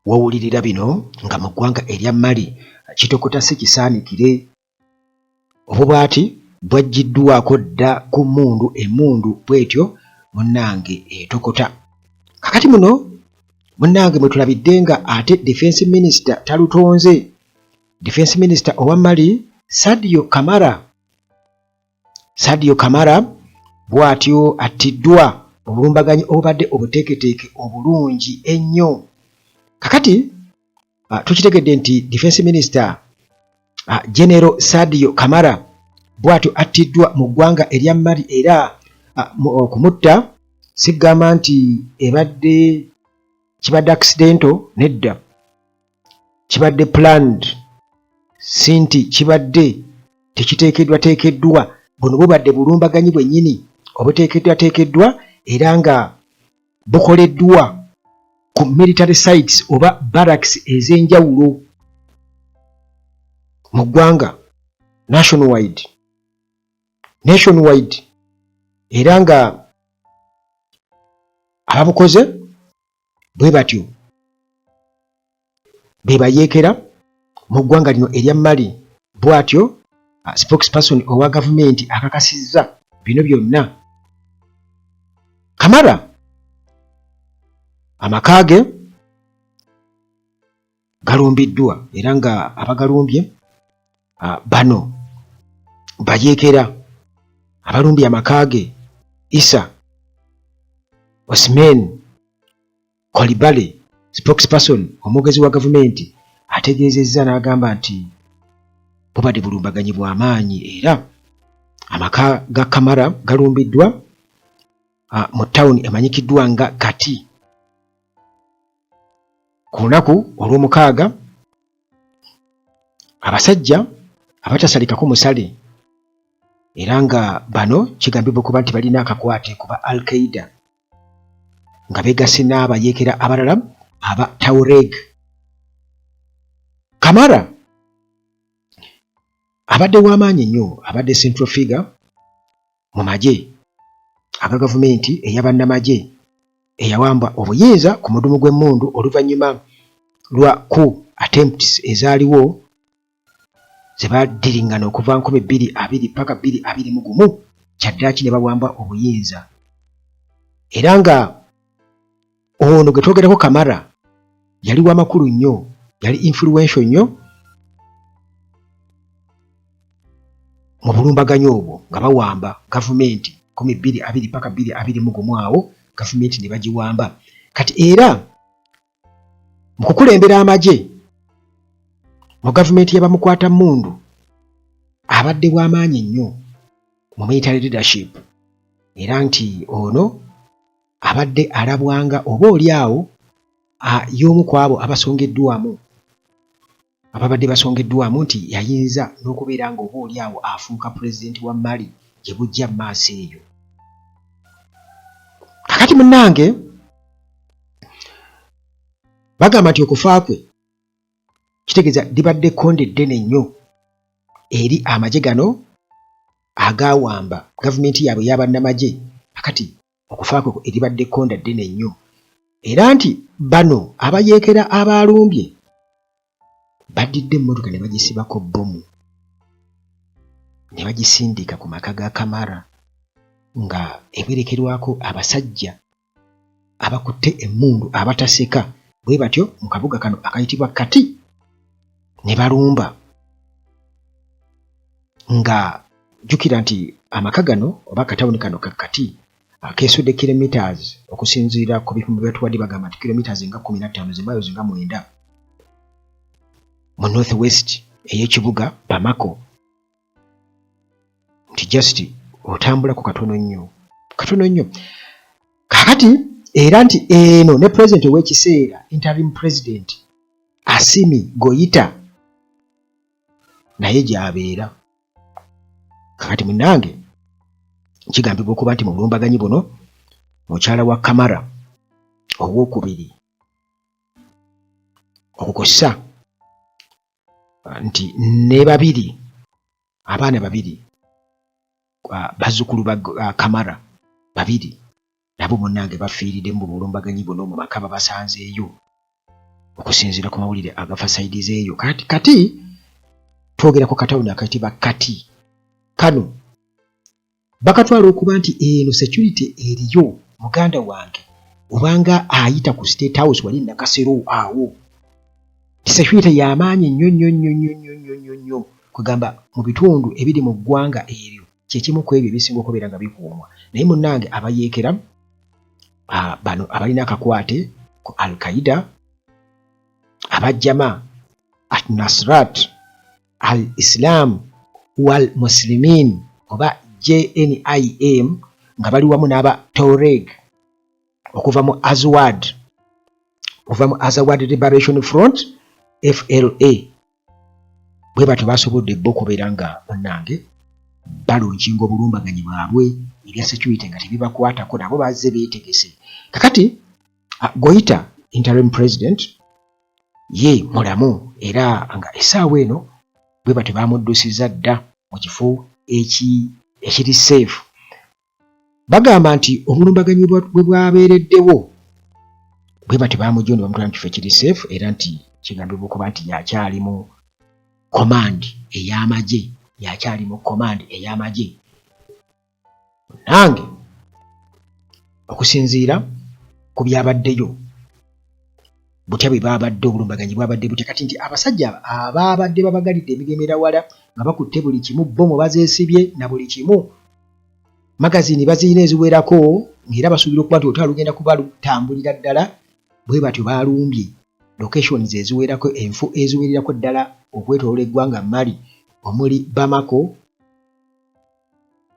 W'owulirira bino nga mu ggwanga erya Mali kitokota si kisaanikire. Obubaati bwaggyiddwako dda ku mmundu, emmundu bw'etyo munnange etokota. Kakati muno munnange mwe tulabidde nga ate Defence Minister talutonze. Defence Minister owa Mali Sadio Camara Sadio Camara bw'atyo attiddwa mu bulumbaganyi obubadde obuteeketeeke obulungi ennyo. Kakati tukitegedde nti Defense Minister General Sadio Camara bw'atyo attiddwa mu ggwanga erya Mali era okumutta sigamba nti ebadde kibadde accidental, nedda, kibadde planned, si nti kibadde tekiteekeddwateekeddwa. Buno bubadde bulumbaganyi bwennyini obuteekeddwateekeddwa era nga bukoleddwa ku military sites oba barracks ez'enjawulo mu ggwanga nationwide era nga ababukoze bwe batyo be bayeekera mu ggwanga lino erya Mali. Bw'atyo spokesperson owa gavumenti akakasizza bino byonna. Kamara amaka ge galumbiddwa era nga abagalumbye bano bayeekera abalumbye amaka ge Issa Osman Coulibaly, spokesperson omwogezi wa gavumenti ategeezezza n'agamba nti bubadde bulumbaganyi bwa maanyi era amaka ga Kamara galumbiddwa mu tawuni emanyikiddwa nga Kati ku lunaku olw'omukaaga. Abasajja abatasalikako musale era nga bano kigambibwa okuba nti balina akakwate ku ba Al-Qaeda nga beegasse n'abayeekera abalala aba Tuareg. Kamara abadde w'amaanyi nnyo, abadde central figure mu magye aga gavumenti eyabannamagye eyawamba obuyinza ku mudumu gw'emmundu oluvannyuma lwa coup attempts ezaaliwo ze baddiringana okuva 2020 paka 2021, kyaddaaki ne bawamba obuyinza. Era nga ono gwe twogerako Kamara yali w'amakulu nnyo, yali influential nnyo mu bulumbaganyi obwo nga bawamba gavumenti 2020 paka 2021, awo gavumenti ne bagiwamba. Kati era mu kukulembera amagye mu gavumenti y'abamukwata mmundu abadde w'amaanyi nnyo mu military leadership, era nti ono abadde alabwanga oba oli awo y'omu ku abo abasongeddwamu, ababadde basongeddwamu nti yayinza n'okubeera nga oba oli awo afuuka pulezidenti wa Mali gye bujja mu maaso eyo. Kakati munnange bagamba nti okufa kwe kitegeeza libadde kkonde ddene nnyo eri amagye gano agaawamba gavumenti yaabwe ey'abannamagye. Kakati okufa kwe eribadde kkonda ddene nnyo era nti bano abayeekera abaalumbye baddidde emmotoka ne bagisibako bbomu ne bagisindika ku maka ga Kamara nga ewerekerwako abasajja abakutte emmundu abataseka bwe batyo mu kabuga kano akayitibwa Kati ne balumba. Nga jjukira nti amaka gano oba akatawuni kano ka Kati keesudde kilometers, okusinziira ku bipimo byatuwadde bagamba nti kilometers nga 15, zi miles nga 9 mu north west ey'ekibuga Bamako, nti just otambulako katono nnyo, katono nnyo. Kakati era nti eno ne president ow'ekiseera, interim president Assimi Goita, naye gy'abeera. Kakati munnange kigambibwa okuba nti mu bulumbaganyi buno mukyala wa Kamara owokubiri okukosa nti ne babiri, abaana babiri, bazzukulu ba Kamara babiri nabo munnange bafiiridde mu bulumbaganyi buno mu maka babasanzeeyo. Okusinziira ku mawulire agafa sayidi z'eyo kati kati twogera ku katawuni akayitibwa Kati. Kano bakatwala okuba nti eno security eriyo muganda wange obanga ayita ku State House wali Nakasero awo, security y'amaanyi nnyo nnyo nnyo nnyo nnyo nnyo nnyo nnyo. Kwegamba mu bitundu ebiri mu ggwanga eryo kyekimu ku ebyo ebisinga okubeera nga bikuumwa. Naye munnange, abayeekera bano abalina akakwate ku Al Qaida, abajjama at Nasrat al Islam wal Muslimin oba JNIM, nga bali wamu n'aba Tuareg okuva mu Azawad, okuva mu Azawad Liberation Front, FLA, bwe batyo basobodde bo okubeera nga munnange balonkinga obulumbaganyi bwabwe, ebya security nga tebibakwatako, nabo bazze beetegese. Kakati Goita, interim president, ye mulamu era nga essaawa eno bwe batyo bamuddusiza dda mu kifo ekiri safe. Bagamba nti obulumbaganyi bwe bwabeereddewo, bwe batyo bamugyeyo ne bamutwala mu kifo ekiri safe, era nti kigambibwa okuba nti yakyali mu command ey'amagye, yakyali mu command ey'amagye. Nange okusinziira ku byabaddeyo, butya bwe baabadde, obulumbaganyi bwabadde butya? Kati nti abasajja abaabadde babagalidde emigemera wala nga bakutte buli kimu, bbomu bazeesibye na buli kimu, magazini bazirina eziwerako, ng'era basuubira okuba nti olutalo lugenda kuba lutambulira ddala. Bwe batyo baalumbye locations eziwerako, enfo eziwererako ddala okwetooloola eggwanga Mali, omuli Bamako,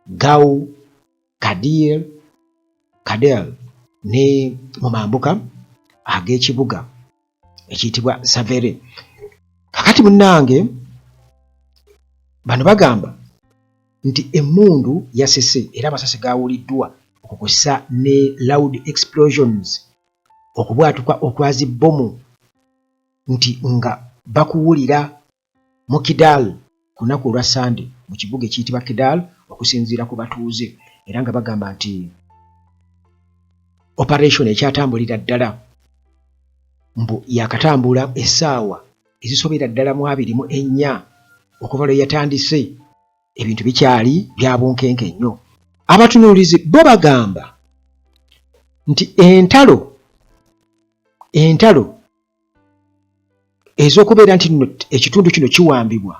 Gao, Kadir, Kadel ne mu mambuka ag'ekibuga ekiyitibwa Savere. Kakati munnange, bano bagamba nti emmundu yasese era amasasi gaawuliddwa okukusa ne loud explosions, okubwatuka okwa zi bbomu, nti nga bakuwulira mu Kidal ku lunaku olwa Ssande mu kibuga ekiyitibwa Kidal, okusinziira ku batuuze, era nga bagamba nti operation ekyatambulira ddala, mbu yakatambula essaawa ezisobera ddala mu 24 okuva lwe yatandise, ebintu bikyali bya bunkenke nnyo. Abatunuulizi bo bagamba nti entalo ez'okubeera nti nno ekitundu kino kiwambibwa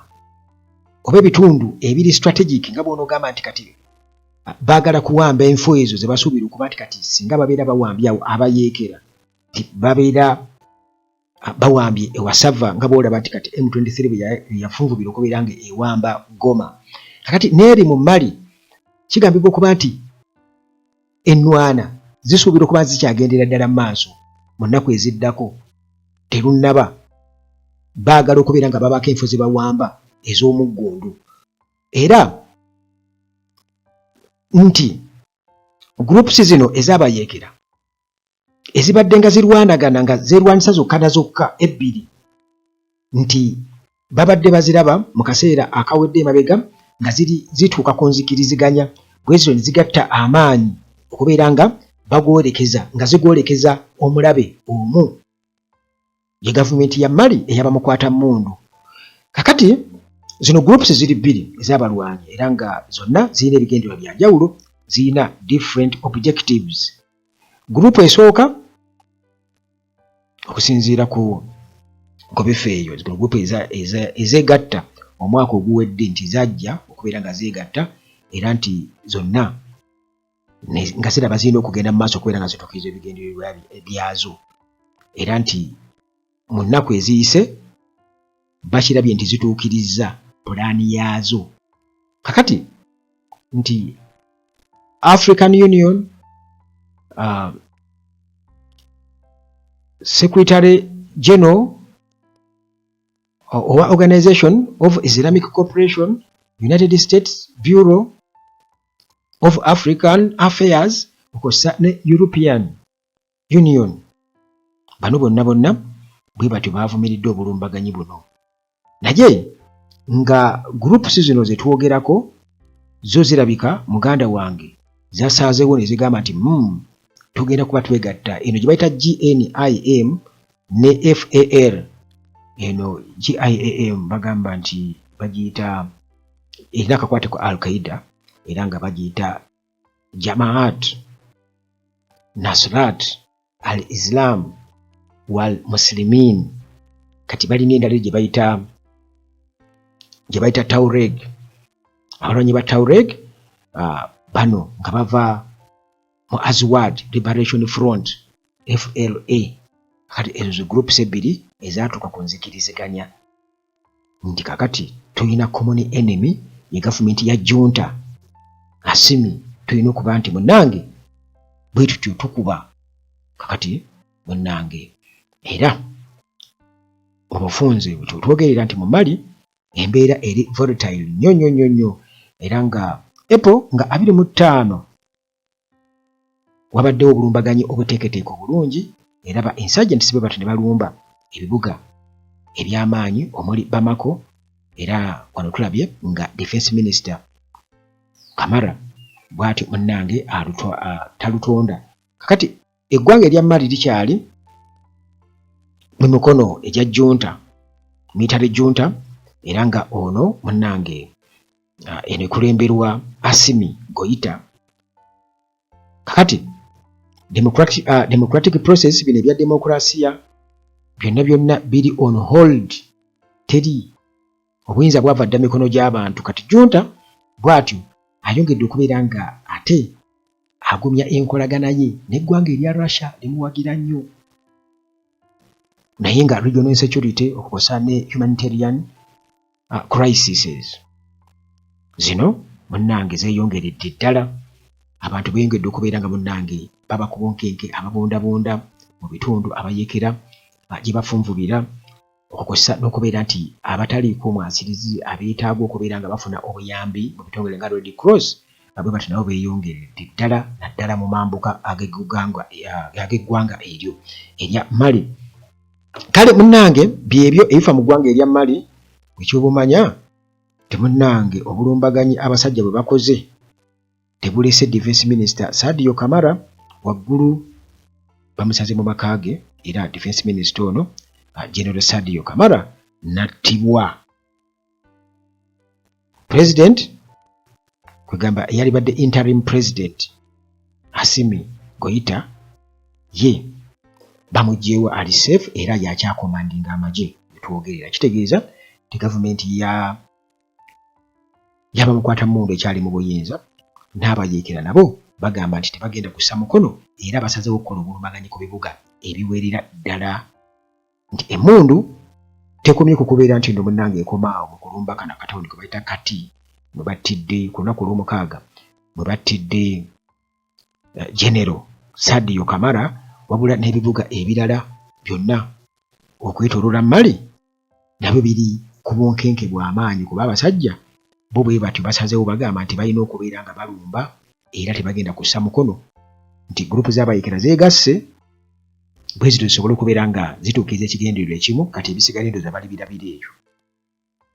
oba ebitundu ebiri strategic, nga bw'onoogamba nti kati baagala kuwamba enfo ezo ze basuubira okuba nti kati singa babeera bawambye awo, abayeekera nti babeera bawambye ewasava, nga bw'olaba nti kati M23 bwe yafunvubira okubeera nga ewamba Goma. Kakati n'eri mu Mali kigambibwa okuba nti ennwana zisuubira okuba zikyagendera ddala mu maaso mu nnaku eziddako. Terunnaba, baagala okubeera nga babaako enfo ze bawamba ez'omuggundu, era nti groups zino ez'abayeekera ezibadde nga zirwanagana, nga zeerwanisa zokka na zokka ebbiri, nti babadde baziraba mu kaseera akawedde emabega nga ziri zituuka ku nzikiriziganya, bwe zityo ne zigatta amaanyi okubeera nga bagwolekeza, nga zigwolekeza omulabe omu, ye gavumenti ya Mali ey'abamukwata mmundu. Kakati zino groups ziri bbiri ez'abalwanyi, era nga zonna zirina ebigendererwa bya njawulo, zirina different objectives. Group esooka, okusinziira ku bifo eyo, zino group ezeegatta omwaka oguwedde, nti zajja okubeera nga zeegatta era nti zonna nga ziraba zirina okugenda mu maaso okubeera nga zituukiriza ebigendererwa byazo, era nti mu nnaku eziyise bakirabye nti zituukirizza pulaani yaazo. Kakati nti African Union Secretary General owa Organization of Islamic Cooperation, United States Bureau of African Affairs, okw'ossa ne European Union, bano bonna bonna bwe batyo baavumiridde obulumbaganyi buno. Naye nga groups zino ze twogerako zo zirabika, muganda wange, zasaazeewo ne zigamba nti tugenda kuba twegatta. Eno gye bayita JNIM. Ne FAL eno GIAM bagamba nti bagiyita erina akakwate ku Al Qaeda era nga bagiyita Jamaat Nasrat Al Islam wal Muslimin. Kati balina endala gye bayita gye bayita Taureg, abalwanyi ba Taureg bano nga bava mu Azawad Liberation Front FLA. Kati ezo zi groups ebbiri ezaatuuka ku nzikiriziganya nti kakati tulina common enemy ye gavumenti ya junta Asimi, tulina okuba nti munnange bwe tutyo tukuba. Kakati munnange era mu bufunze twogerera nti mu Mali embeera eri volatile nnyo nnyo nnyo nnyo, era nga April nga 25 wabaddewo obulumbaganyi obuteeketeeke obulungi, era ba insurgents bwe batyo ne balumba ebibuga eby'amaanyi omuli Bamako. Era wano tulabye nga defense minister Kamara bw'atyo munnange talutonda. Kakati eggwanga erya Mali likyali mu mikono egya junta, military junta, era nga ono munnange eno ekulemberwa Asimi Goita. Kakati democratic process, bino ebya demokrasiya byonna byonna biri on hold, teri obuyinza bwava dda mikono gy'abantu. Kati junta bw'atyo ayongedde okubeera nga ate agumya enkolagana ye n'eggwanga erya Russia limuwagira nnyo, naye nga regional insecurity okukosa ne humanitarian crises zino munnange zeeyongeredde ddala. Abantu beeyongedde okubeera nga munnange baba ku bunkenke, ababundabunda mu bitundu abayeekera gye bafunvubira, okukosa n'okubeera nti abataliiko mwasirizi abeetaaga okubeera nga bafuna obuyambi mu bitongole nga Red Cross bwe batyo nabo beeyongeredde ddala, naddala mu mambuka ag'eggwanga eryo erya Mali. Kale munnange byebyo ebifa mu ggwanga erya Mali. Ekyobumanya temunnange obulumbaganyi abasajja bwe bakoze tebulese defense minister Sadio Kamara waggulu, bamusanze mu maka ge, era defense minister ono General Sadio Kamara nattibwa. President kwegamba eyalibadde interim president Asimi Goita ye bamugyewo, ali safe era yakyakomandinga amagye wetwogerera. Kitegeeza nti gavumenti ya yabamukwata mundu ekyali mu buyinza, n'abayeekera nabo bagamba nti tebagenda kussa mukono, era basazeewo okukola obulumbaganyi ku bibuga ebiwerera ddala, nti emmundu tekomye ku kubeera nti nno munnange ekomaawo mu kulumba kano akatawuni ke bayita Kati mwe battidde ku lunaku olw'omukaaga, mwe battidde Genero Sadio Kamara, wabula n'ebibuga ebirala byonna okwetooloola Mali nabyo biri ku bunkenke bw'amaanyi, kuba abasajja bo bwe batyo basazeewo, bagamba nti balina okubeera nga balumba era tebagenda kussa mukono, nti gurupu z'abayeekera zeegasse bwe zityo zisobole okubeera nga zituukiriza ekigendererwa ekimu. Kati ebisigadde ndowooza bali birabira eyo.